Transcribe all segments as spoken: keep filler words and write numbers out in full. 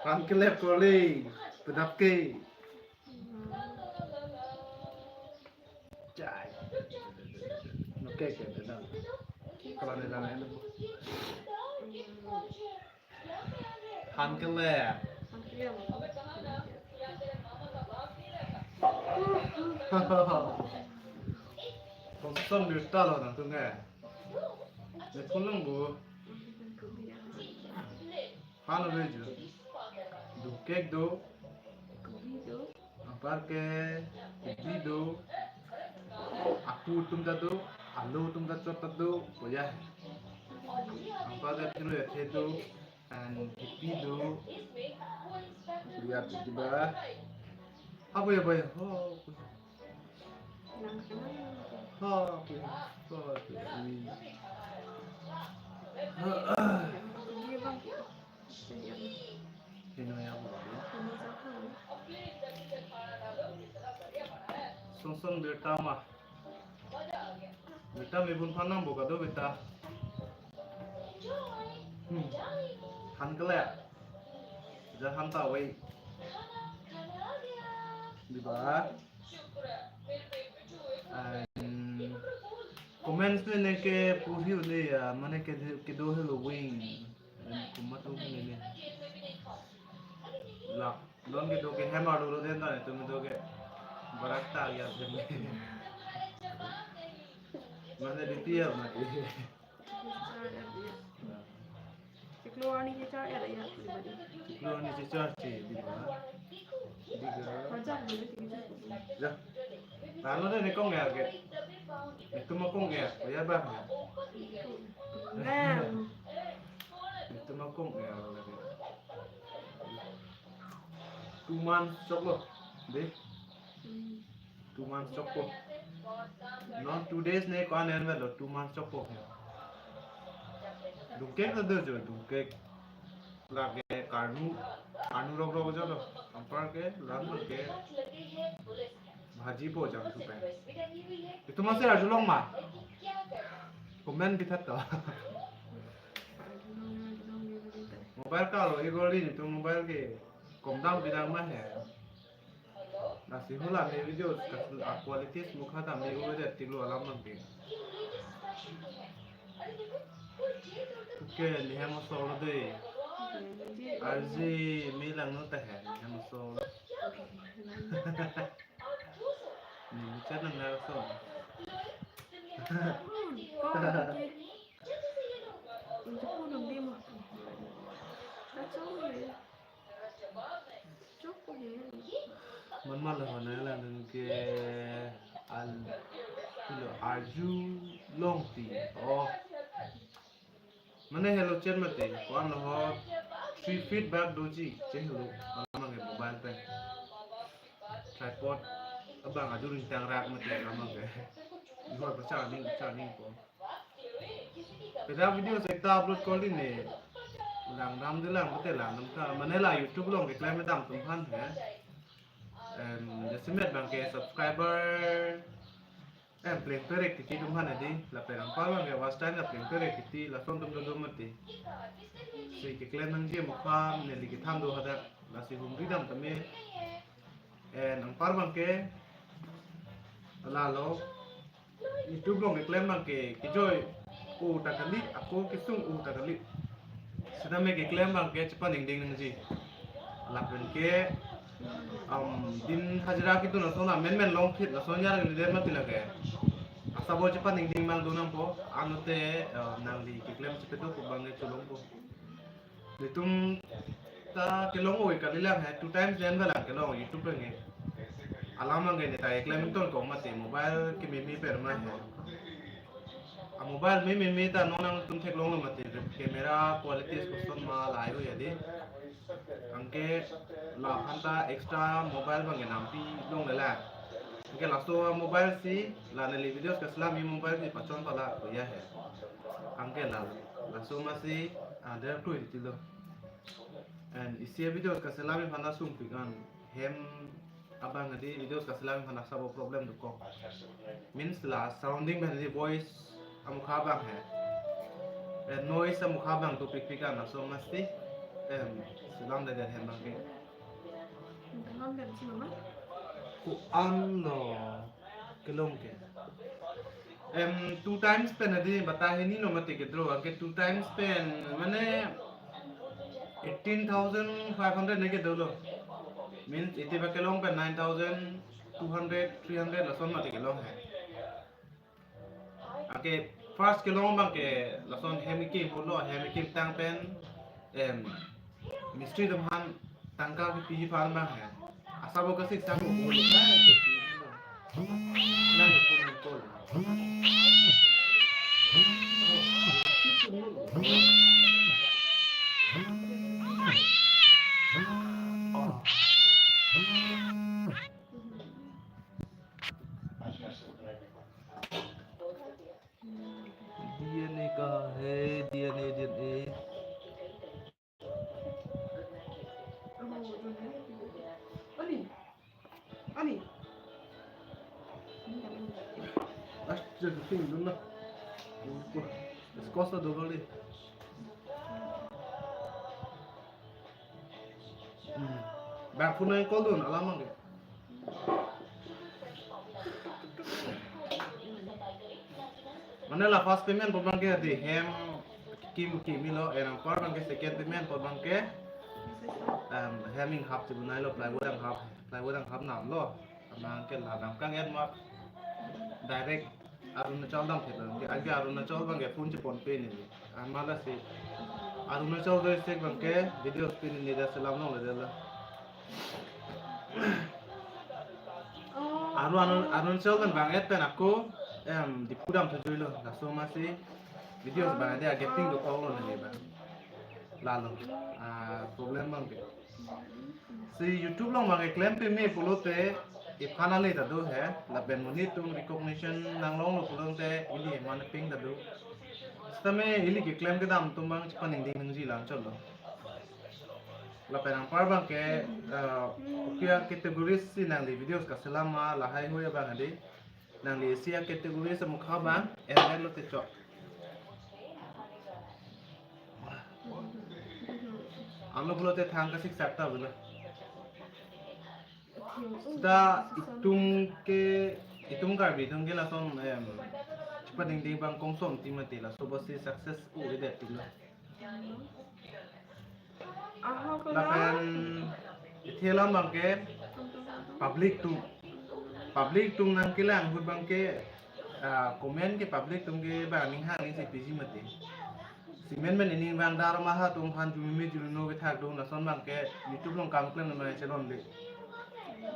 Han kelep kali, penap ke. Chai. Oke, oke, oke. Kalau ada yang lain. Han kelep. Konsong di tal orang tu nge. Dia pulang bu. Han ave jo. Dungkek do. Anparke kedi do. Apu atum ta do. Alo atum ta chot ta do. Koya. Anparke phiro ya the do. And happy do. Lihat juga. Apa ya, boy? Oh. Ha, pi, ha, pi, pi. Heno ya, bu. Song song birta ma. Birta me bun phanang bo kado birta. Hmm. Han kelep. Ja han ta wei. Di ba. And comments ne ne ke puri le ya, mane ke kedo helo wing. And komat ne ne. La, don kedo ke hem arlo den ta ne tum do ke. Barak ta ya hem. Mane di tiar mati. Chiklo arni chechar ya ya. Chiklo arni chechar che, di ba. Di ga. Pajak dulu tinggi cukup. Ya. Lalu deh, ne kong ya ke. Itu mah kong ya, ya bang ya. Nah. Itu mah kong ya. Two months chok lo. Deh. Hmm. Two months chokpo. Non two days ne ko-an en velo, two months chokpo. Dungkek ta do jo, dungkek. Lake karnu, karnu rok rok jo lo. Anparke, ran ke. Bhaji po jam tu pen. Itu masih arjulong ma. Comment bithat to. Mobile kalo, igol di itu mobile ke. Komdam bidang ma he. Lasi hula me video ka a quality mukha ta me ure de tiglo alam nang ke. Oke, ni hem solo de. Arji me lang no ta he, ni hem solo. Ni chat nang na so. Kau ke. Itu pun dong demo. That's all. Chok ko he. Man mal ho na lang ke al pilo arjulong ti. Oh. Mane helo chen mate. Ko-an lo ho three feet back doji. Che helo. Alam ke mobile pen. Tripod. Abang adu ring tang rak mate alam ke. Ihor pa charging, charging ko. Peda video ekta upload kali ne. Lang dam de lang, mate lang dam ta. Mane la YouTube along keklem dam atum aphan he. Em, jasemet bang ke subscriber. Em, pleng perek titi atum aphan he di. Lapen anpar bang ke watch time la pleng perek titi. Lason atum do do mati. Si keklem nangji mukha, neli kethan do hadak. Lasi humri dam tame. Em, anpar bang ke. Lalo. YouTube along keklem bang ke, kejoi o ta kali, ako kesung o ta kali. Sita me keklem bang ke chepaningding nangji. Lapen ke, um, din hajira kitu na sona men men long phit na sonya lagi der mati lake. Asabo chepaningding bang do nangpo, anute, um, nangli keklem chepedo ko bang ke cholongpo. Netum ta kelong oi kalilang he, two times den dalang kelong YouTube nge. Alam nge ne ta eklem ton ko mate mobile ke meme per ma he. A mobile me meme ta non nangtum theklong lo mate camera quality koson ma lai oi adi. Anke la aphan ta extra mobile bang nampi long lela. Anke laso mobile si la neli videos kaselam i mobile si pachon pala ko ya he. Anke la laso masi ada tu itu lo. And isi videos kaselam i aphan ta sungpik an hem abang adi videos kaselam i aphan ta sabo problem do ko. Means la surrounding pen adi voice amukha bang he. And noise amukha bang topik pik an laso masi. Em, selam dada hem bang ke. Ko-an lo kelong ke. Em, two times pen adi bata hini no mati ke draw, anke two times pen mane eighteen thousand five hundred ne ke dolo. Means iti ba kelong pen nine thousand two hundred, three hundred lason mati kelong he. Anke first kelong bang ke lason hem kekim pulo, hem kekim tang pen, em, mistri atum aphan tangka kepi aphan bang he. Asabo kasik sang ko. Nang ko ko. D N A कहाँ है? D N A, D N A। Ani. Ani. Astaga, sing dun na. Squash la do kali. Hmm. Bang phone nang call dun, alam ang ke. Mane la first payment apot bang ke adi hem kekim kekim lo, anpar bang ke second payment apot bang ke, em, hem inghap chibunai lo, plywood inghap, plywood inghap nam lo, anang ke la dam kang et mat direct Arunachal dam thek lo, anke Arunachal bang ke phone chepon pe ni, ama lasi Arunachal do sek bang ke video pe ni, da selam long le de lo. Arun, Arun, Arunachal pen bang et pen ako, em, Diphu dam thujuilo, laso masi videos bang adi ageping dokok lo neli bang. Lalo, ah, problem bang ke. Si YouTube along bang keklem peme pulote, iphan ale ta do he, lapen monit atum recognition nang longlo pulote, ili mane ping ta do. Sitame ili keklem kedam atum bang chepaningding nangji lang cholo. Lapen anpar bang ke, eh, kopi a categories si nangli videos kaselam ma lahai hui abang adi. Nangli isi a categories amukha bang, M L lo te chok. Alo pulote thang kasik sakta pulo. Sita itum ke, itum Karbi atum ke lason, em, chepaningding bang kongsom ti mati, laso basi success o-edet ti lo. Aha ko la? Lapen ithelam bang ke public atum, public atum nangkelang ahut bang ke, ah, comment ke public atum ke bang ning hang ning si piji mati. Simen men ining bang dar maha atum aphan jumimi juluno kethak dun, lason bang ke YouTube along kam klem nang chelon le.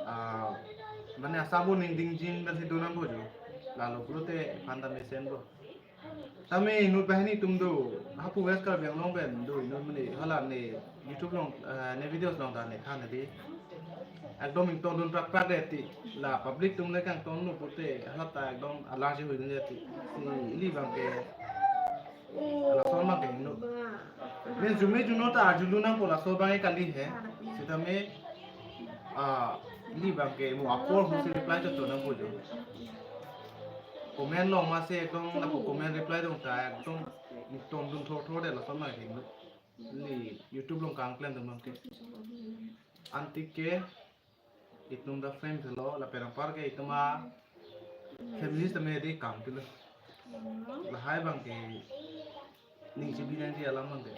Ah, mane asabo ningding jin bang si dun nang bojo. Lalo pulote aphan ta mesen bo. Tame inut banghini atum do, hapu West Karbi Anglong pen do, inut mane hala ne YouTube along, eh, ne videos along ta ne than adi. Ekdom ingtong dun prak prak de ti. La public atum le kangtong no pute, hala ta ekdom alarji hui dun de ti. Si ili bang ke, lason bang ke inut. Ne jume juno ta arjulu nangpo, laso bang ke kali he. Sitame, ah, ili bang ke mo apor husi reply chot chot nangpo jo. Comment along masi ekdom lapu comment reply dong ta ekdom ingtong dun thor thor de, lason bang ke inut. Ili YouTube along kam klem dun bang ke. Antik ke itum ta frame thelo, lapen anpar ke itum a family tame di kam thelo. Lahai bang ke ning chebi nangji alam bang ke.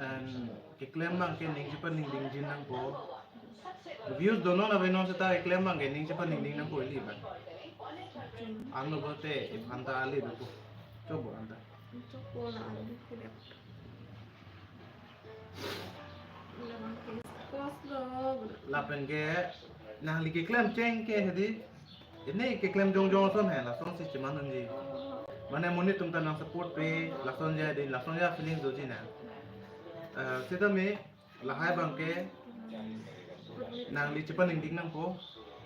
And keklem bang ke ning chepaningding jin nangpo. Views donon avenon seta keklem bang ke ning chepaningding nangpo ili bang. Ang lo bote iphan ta ali dopo. Chobo anta. Chobo la ali ko de. Lapen ke nangli keklem cheng ke hedi. Ini keklem jongjong ason he, lason si cheman nangji. Mane monit atum ta nang support pe, lason ja di, lason ja feeling doji na. Eh, sitame lahai bang ke nangli chepaningding nangpo.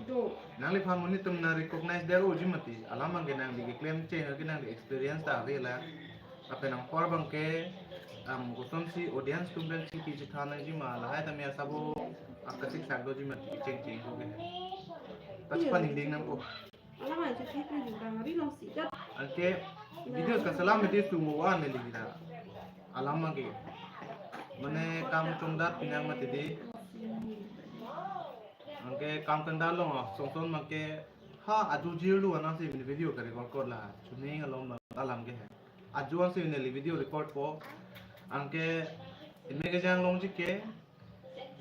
Do. Nangliphan monit atum nang recognize der oji mati. Alam bang ke nangli keklem cheng ke nangli experience ta ave la. Lapen anpar bang ke, um, kosonsi audience atum pen chingki chethan nangji ma, lahai tame asabo akasik sak doji mati cheng cheng ko ke. Ta chepaningding nangpo. Alam aja sih tuh juga hari nong sih kan. Anke Videos kaselam mati sumo wan neli kita. Alam mangke. Mane kam chongdat pinang mati di. Anke kam kendal long ah, songson mangke ha aju jirlu anang si video ka record kor la. Chuning along alam ke hai. Aju ansi neli video record po. Anke ime kejang longji ke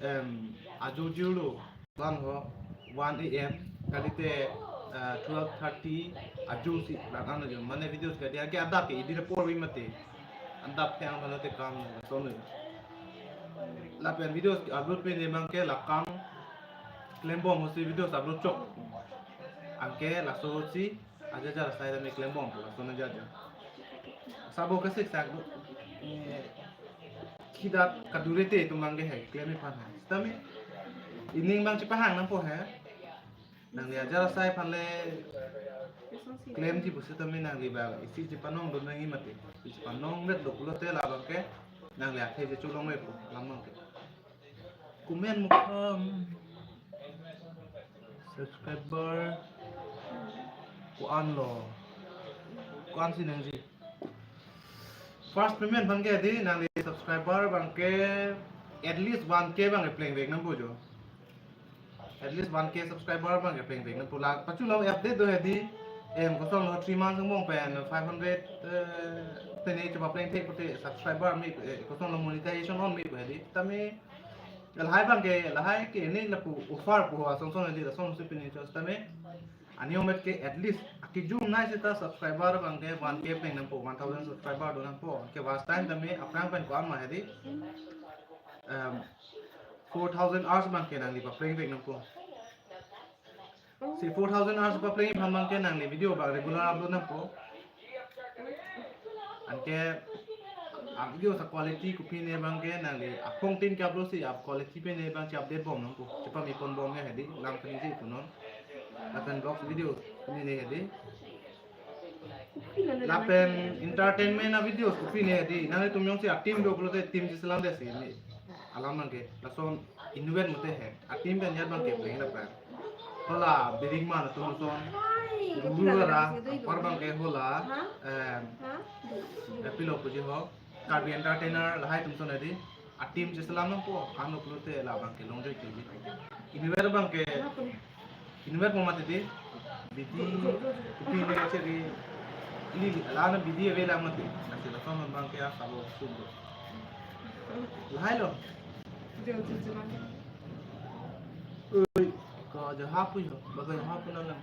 em, aju jirlu. Lan ho one A M kalite, eh, twelve thirty aju si lang ano jo. Mane videos kadi anke adap ke edit apor vi mati. Adap ke ang mane te kam na sono. Lapen videos upload pine abangke lakam klembom hosi videos upload chok. Anke laso si aja aja asai tame klembom laso na aja aja. Sabo kasik sak do. Eh, khidat kadure te atum abangke hai klemji aphan hai. Sitame ining abang chepahang nangpo hai. Nangli aja asai aphan le klemji pusi tame nangli abang isi chepanong dun nangji mati. Isi chepanong det do pulote labangke nangli athe checholong mepo alam abangke. Comment mukham. Subscriber ko-an lo. Ko-an si nangji. First payment abangke di nangli subscriber abangke at least one K abangke plengvek nangpo jo. At least one K subscriber abangke plengvek nangpo la. Pachu lo update do hedi. Em, kosonlo three months angbong pen five hundred, eh, tene chepapleng thek pute subscriber me, eh, kosonlo monetization on me hedi. Tame lahai abangke, lahai ke ne lapu offer pu asong song hedi, asong si pini chos tame. Ani omet ke at least akijum nai seta subscriber abangke one K pleng nangpo, one thousand subscriber do nangpo. Ke watch time tame aphrang pen ko-an ma hedi. Em, four thousand hours abangke nangli paplengvek nangpo. Si four thousand hours paplengji aphan abangke nangli video abang regular upload nangpo. Anke a video sa quality kopine abangke nangli aphong tin ke-upload si a quality pine abang che-update bom nangpo. Chepamepon bom ya hedi, lam kani je punon. Lapen vlogs video kopine hedi. Lapen entertainment a videos kopine hedi. Nanglitum jongsi a team do pulote team cheselam det si ni. Alam abangke lason inutvet mate he. A team pen jat abangke pleng lapen. Hala biring man atum son. Guru lara, apar abangke hala. Em, eh, pilo puji ho. Karbi Entertainer lahai atum son hedi. A team cheselam nangpo, ano pulote labangke longjoi ke. Inutvet abangke, inutvet mo mati di, bidi, kopine cheri, ili, ala na bidi ave la mati. Kasi lason abangke asabo sum do. Lahai lo. Oi, ko aja hapu yo, bagai hapu na lang.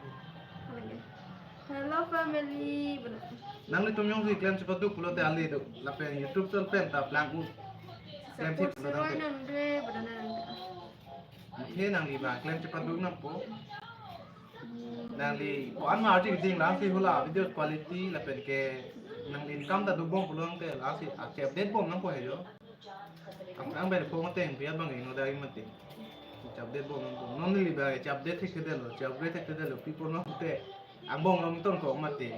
Hello family. Nanglitum jongsi klem chepaduk pulote ale do. Lapen YouTube channel pen ta plang un. Klem chep support pulo siroi nang. Nang re, bada nang. Muthe nangli abang klem chepaduk nangpo. Nangli ko-an ma arji ding lang si hala video quality lapen ke nangli income ta dobom pulo tangte lang si a che-update bom nangpo he jo. Ang ang ber phone teng pia abang ino dai mati. Che-update bom nangpo. Non neli abang che-update thekthedetlo, che-update thekthedetlo, people non te. Angbong long ton ko mati.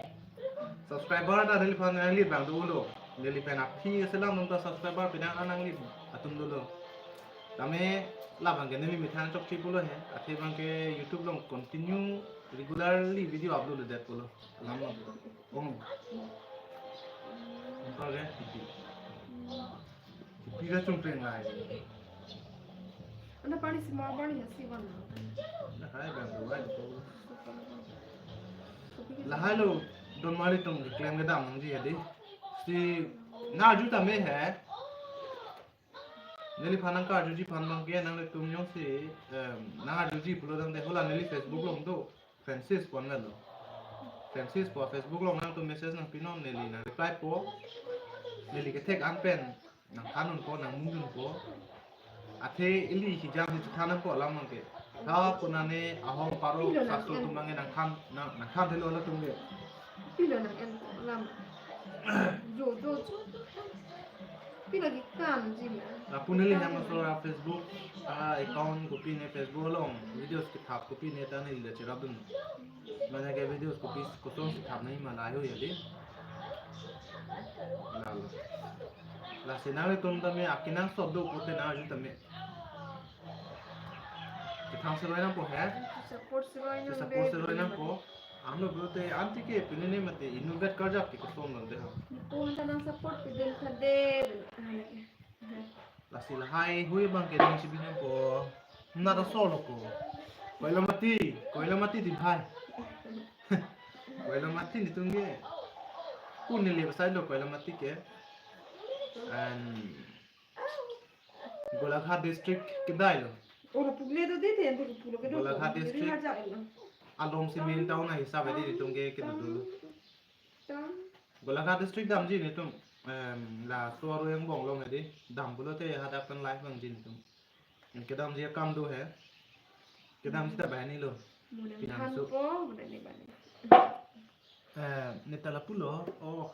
Subscriber ta neliphan nangli abang dolo. Neli pen aphi selam nonta subscriber pinang nangli atum dolo. Tame labangke neli methang chokche pulo he. Athe abangke YouTube along continue regularly video upload det pulo. Alam lo. Ong. Ong ke. Pira chungpeng lai. Anda pani si ma pani ya si wan. Lahai abang do wai do. Lahai lo don mari tum klem kedam nangji ya di. Si na arju tame he. Neliphan nangkarjuji aphan abangke nanglitum jongsi, em, nang arjuji pulo tangte hala neli Facebook along do. Francis pu an lo. Francis pu Facebook along nangtum message nangpinon neli nang reply po. Neli kethek an pen nangthan unpo, nangmung unpo. Athe ili hijam hi chethan nangpo alam abangke. Tha punane ahong paro sasu tum abangke nangthan, nang, nangthan thelo latum ke. Pilo nang-en alam. Jo, jo, jo. Pilo kekan ji na. Lapu neli hem aso ra Facebook, ah, account kopine Facebook along videos kethap kopine ta neli le cherapdun. Mane ke videos kopi koson si thap nangji ma lahai ho ya di. Lalo. Lasi nanglitum tame akenangsot do pulote nang arju tame. Kethang siroi nangpo he. Support siroi nang. Support siroi nangpo. Ano bro te anti ke pinene mate inutvet karjap ke kosonlo de ha. Ko hanta nang support pidun kade. Lasi lahai hui abang ke ning si binong ko. Nara solo ko. Koilamati, Koilamati di bhai. Koilamati netum ke. Kun neli pasai lo Koilamati ke. And Golaghat district kedai lo. Oro pugle do de te ante pulo ke do. Golaghat district. Hajar lo. Along si main town ahisap edi netum ke kedo do. Tam. Golaghat district damji netum, em, la suaru yang bong long edi dam pulote hadak pen life bangji netum. Kedamji akam do he. Kedamji ta bahani lo. Mudam Pinang han su. Po, mudam ni bani. Eh, neta lapulo. Oh.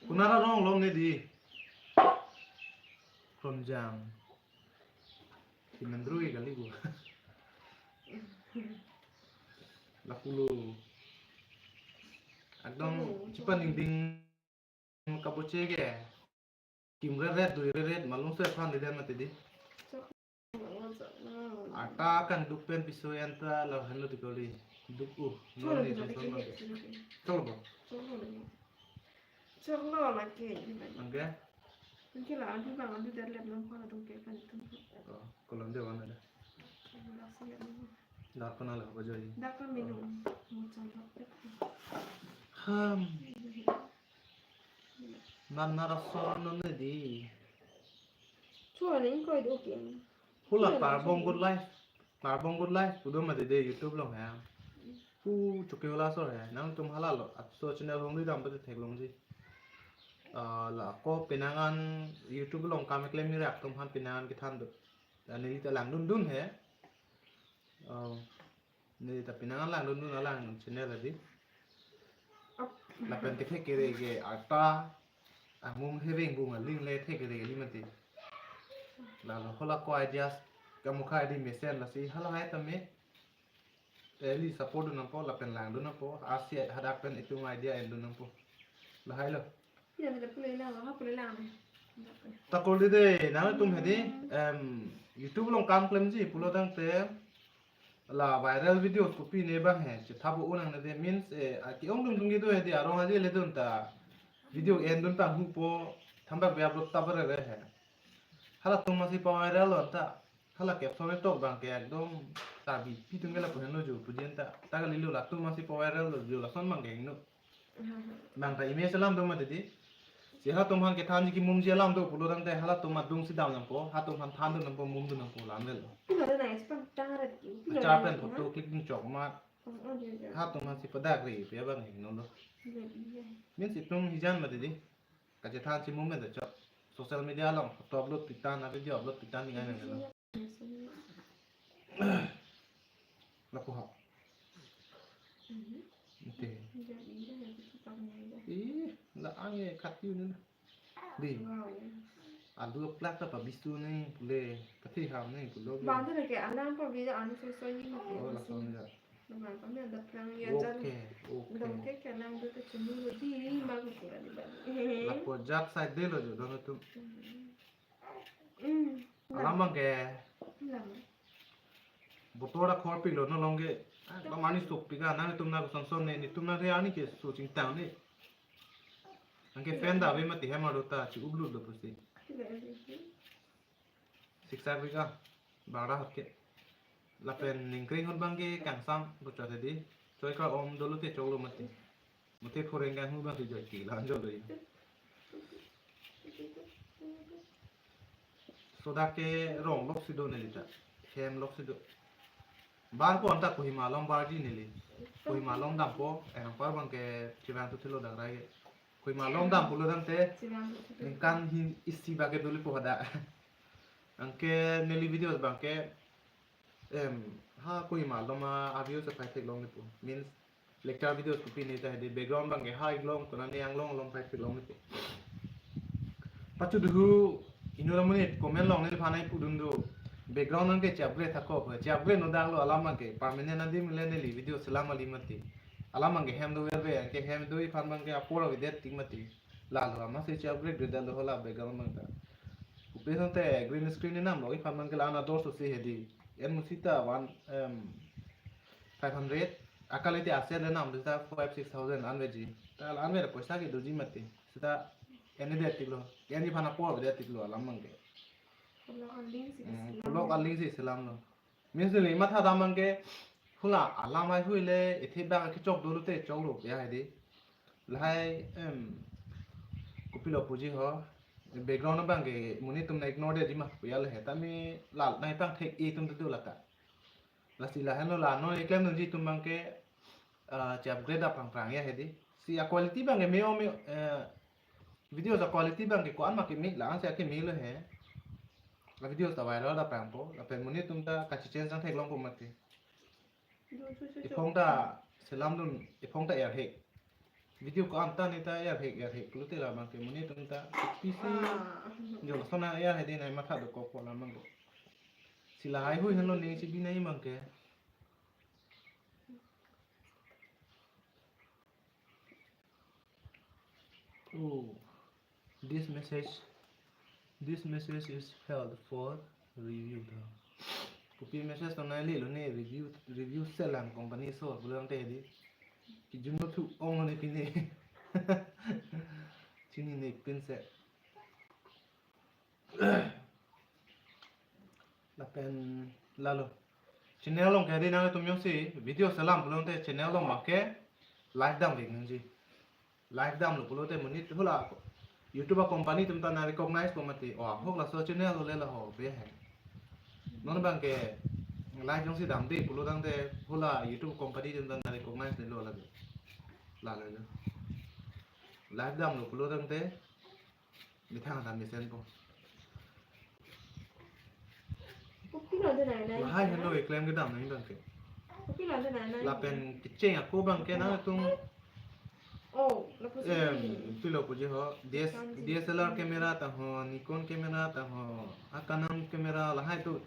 Kunara rong long nedi. Kronjang. Kimendrui kali gua. Lapulo. Ekdom Oh, chipan dingding kaboche ke. Kim reret dui reret malung se phan di den mati di. Ata kan duk pen piso anta la hanu di kali. Duk uh. Cholo Non ni di son lagi son ni. Lagi. Cholo bo. Cholo lagi. Cholo lagi. Angke? Angke la adu bang adu der lep nang pala dong ke kan itu. Oh, kolom de wana da. Langsung ya. Dar kona la bajoi. Dar kan minum. Mau cholo. Ham. Nan nara sor non ne di. Chua ning koi do ke. Hula Iya, Parbong langsung. Good Life. Parbong Good Life. Kudo mati de YouTube long ya. Pu chuke hula sor ya. Nangtum hala lo. At so channel long di dam pati theklongji. Ah, la ko pinangan YouTube long kam klem ni rak tum han pinangan kethan do. Dan neli ta langdundun he. Oh. Neli ta pinangan langdundun alang channel adi. Lapen kethek kere ke ata amung heveng bung aling le thek kere li mati. Lalo hola ko ideas kamukha adi mesen lasi hala hai tame. Eli support dun nangpo lapen langdun nangpo. Asi hadak pen itum idea endun nangpo. Lahai lo. Pila pila pule lang, ha pule lang. Takol di de, nangtum hedi, em, YouTube long kam klemji pulo tangte la viral video kopi ne bang he, chethap unang ne de, means, eh, aki ong dum dum gitu hedi, arong aje le dun ta video endun ta hupo, thambak be upload ta bare re he. Halatum masi pa viral lo ta. Hala caption tok bang ke ekdom ta bi pitung ke lapu henlo jo puji anta. Ta kali lo latum masi pa viral lo jo lason bang ke ingno. Bang ta image alam do mati di. Si halatum han kethanji kimumji alam do pulo tangte halatum adung si dam nangpo, hatum han than do nangpo, mum do nangpo lam lo. Pila na expand tang rat ki. Pila Achar na pen na. Photo click dun chok ma. Oh, oh, iya, iya. Hatum han si padak re pe bang ingno lo. Iya, iya. Means itum hijan mati di. Kachethan si mum do chok. Social media long photo upload pitan, video upload pitan ni kan lo. Lapu ha. Mhm. Ante. Iya, iya, iya, itu tangnya iya. Ih, la ange khat yu ni na. Di. Wow. Alu plak ta pabistu ni pule, pati ham ni pulo. Bang tu ke alang pa bi anu so so ni. Oh, lason ya. Naman kami ada perang ya jan. Oke, oke. Dong ke kenang tu ke cumi roti lima ke pura di Bali. Lapu jat side de lo jo don tu. Hmm. Hmm. Alam bang ke. Lama. Botor akhor pilo no long ke. Ah, ba mani sok pika nangtum na son son ne netum na re ani ke so chingtang ne. Angke fan da ave mati hem aro ta chi ublu do pusi. Siksa bika. Bara hot ke. Lapen ningkring hot bang ke kangsam bochot hedi. Choi ka om dolo te choklo mati. Mate khoreng kanghu bang ke joi ki lan jolo. Soda ke rong lok si do neli ta. Hem lok si do. Bar po anta Kohima along bar di neli. Kohima along dampo, eh, par bang ke chibang tu thilo dang rai. Kohima along dam pulo tangte. Chibang tu thilo. Ningkan hin isi bage duli po hada. Angke neli videos bang ke, em, ha Kohima along ma a views aphai theklong ni po. Means lecture videos kopi ne ta hedi background bang ke ha iklong kona ne anglong along phai theklong ne. Pachu duhu inut amonit comment long neliphan ai pudun do. Background bang ke chi upgrade thakok, chi upgrade no dak lo alam bang ke permanent adim le neli video selam ali mati. Alam bang ke hem do verve, ke hem do iphan bang ke apor avedet tik mati. Lalo ama se chi upgrade do dalo hola background bang ta. Upe sante green screen ni nam lo iphan bang ke la ana dor so se hedi. En musita one, em, five hundred. Akali te aset le nam seta five six thousand anveji. Ta la anve poisa ke doji mati. Seta eni det tiklo. Eni phana por det tiklo alam abangke. Pulo aling si Hmm, selam. Pulo aling si selamlo. Means le matha dam abangke hula alam haihui le ethe bang kechok dolo te choklo ya hedi. Lahai em kopilo puji ho. Background abangke monit atum na ignore detji ma puya le he. Tame la nai pangthek-e atum tu lata. Lasi lahenlo la non eklem nangji atum abangke ah, che upgrade aphrang phrang ya hedi. Si a quality abangke me-o me-o, eh, videos a quality abangke ko-an ma keme la-an si akeme lo he. La videos ta viral ta prangpo, lapen monit atum ta kachi-change nangtheklongpo mati. Ephong ta selamdun, ephong ta erhek. Video ko-an ta ne ta erhek, erhek pulote la abangke monit atum ta pisi Ah. Jolsona ya hedi nai matha dokokpo la abangke. Si lahaihui henlo ne si binai abangke. Oh, this message, this message is held for review tha. Kopi message tong nai lelo ne review, review selam company so pulang te di. Kijum lo thu ong ne pine. Chinine pinse. Lapen lalo. Channel along ke hedi nangtum jongsi video selam pulote channel along abangke live damvek nangji. Live damlo pulote monit hula YouTube a company atum ta nang recognize po mati. Oh, ahok laso channel lo le laho be he. Non abangke live jongsi damde pulo tangte hula YouTube company atum ta nang recognize le lo lagi. Lalo. Live damlo pulo tangte methang ta mesenpo. Kopi lo de nai nai. Lahai henlo eklem kedam nai abangke. Kopi lo de nai nai. Lapen kecheng ako abangke nangtum Oh, lapuson em, ni. Pilo puji ho, D S, Nikon D S L R camera ta ho, Nikon camera ta ho, a Canon camera lahai tu.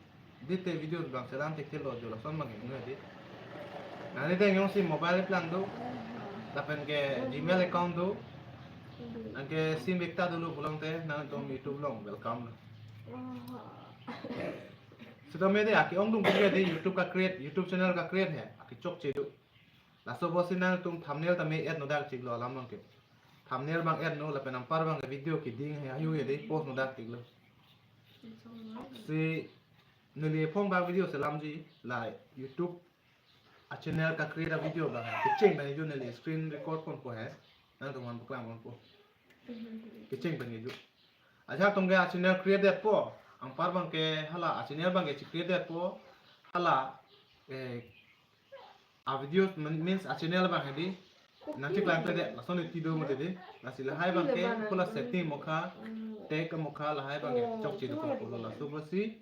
Dite video bang selam thekthe lo jo lason abang enu di. Nangli te jongsi mobile plan do, lapen ke Gmail account do, anke sim ekta dolo pulote nangtum YouTube along welcome lo. Seta me de ake-ongdung ke de YouTube ka-create, YouTube channel ka-create he, ake chokche do. Laso apotsi nangtum thumbnail tame add nodak chiklo alam abangke. Thumbnail abang add no lapen anpar abangke video keding he ayu he de post nodak chiklo. Si neli ephong abang video selamji la YouTube a channel ka-create a video abang kecheng abang jo neli screen record ponpo he. Nangtum aphan paklang ponpo. Kecheng abang jo. Ajahak atum ke a channel create detpo. Anpar abangke hala a channel abangke chi-create detpo. Hala eh, a videos men-, means a channel abang hedi nangcheklang kle det, lason iti do mati di. Lasi lahai abangke hula setting mokha, tag mokha, lahai abangke chokche dokok pulo laso apotsi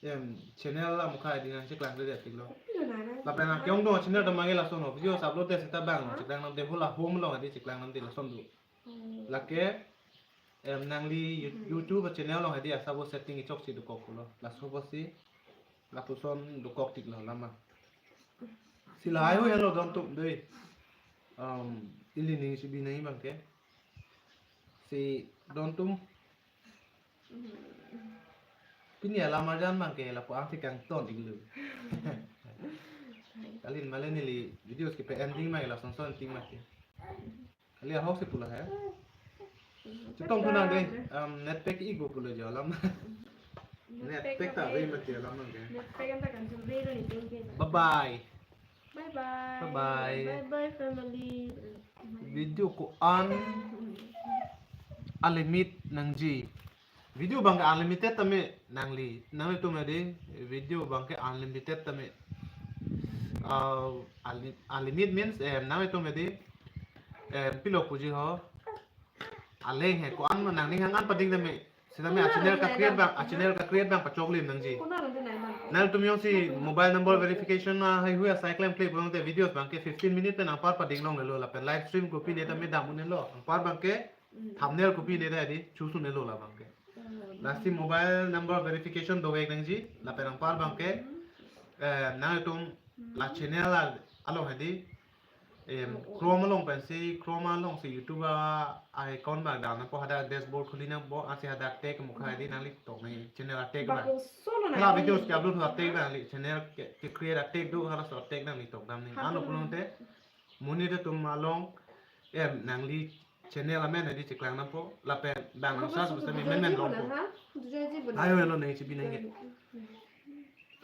em channel amokha hedi nangcheklang kle det tiklo. Lapen ake-ongdung channel do mangke lason ho videos upload det seta abang cheklang namde hula home along hedi cheklang namde lason do. Lake em nangli You-, YouTube channel along hedi asabo setting chokche dokok pulo. Laso apotsi lapuson dokok tiklo lama. Si lahai hui henlo don atum dei. Um, ili ning si binai abangke. Si don atum. Pini alam arjan abangke lapu-an si kangton iklo. Kalin male neli videos kepa-ending ma lason son ting ma ke. Kali ahok si pulo he. Chetong khuna de, um, net pack igo pulo jo alam. Net pack ta ve mati alam abangke. Net pack anta kan chun ve lo ni pin ke. Bye bye. Bye bye. Bye bye. Bye bye family. Video ko-an a limit nangji. Video abangke unlimited tame nangli, nangtum hedi video abangke unlimited tame. Ah, unli-, unlimited means, eh, nangtum hedi, eh, pilo puji ho. Aleng he ko-an ma nangning hang an pading tame. Sitame a channel ka-create abang, a channel ka-create abang pachoklim nangji. Nangtum jongsi mobile number verification na haihui asai klemkle pulote videos abangke fifteen minute pen anpar pading longlelo lapen live stream kopi ne tame dam un-elo. Anpar abangke thumbnail kopi ne ta hedi choose un-elo la abangke. Lasi mobile number verification dovek nangji lapen anpar abangke, eh, nangtum la channel a-, along hedi Em, Chrome along pensi, Chrome alongsi YouTube a, a account bang dam nangpo, hadak dashboard khuli nangpo, ansi hadak tag mukha di nangli tok nang channel a tag bang. Bang solo na. Hala videos ke-upload ha tag bang nangli channel ke, ke-create a tag do, halaso tag nangli tok dam nang. Ano pulote monit atum along, em, nangli channel amen di cheklang nangpo, lapen bang nang search bus tame menmen longpo. Ayo, lo nang chibi nang ke.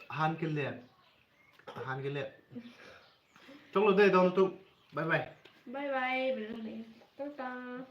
Han ke le. Han ke le. Choklo dei don tu. Bye bye. Bye bye, bye bye. Tata.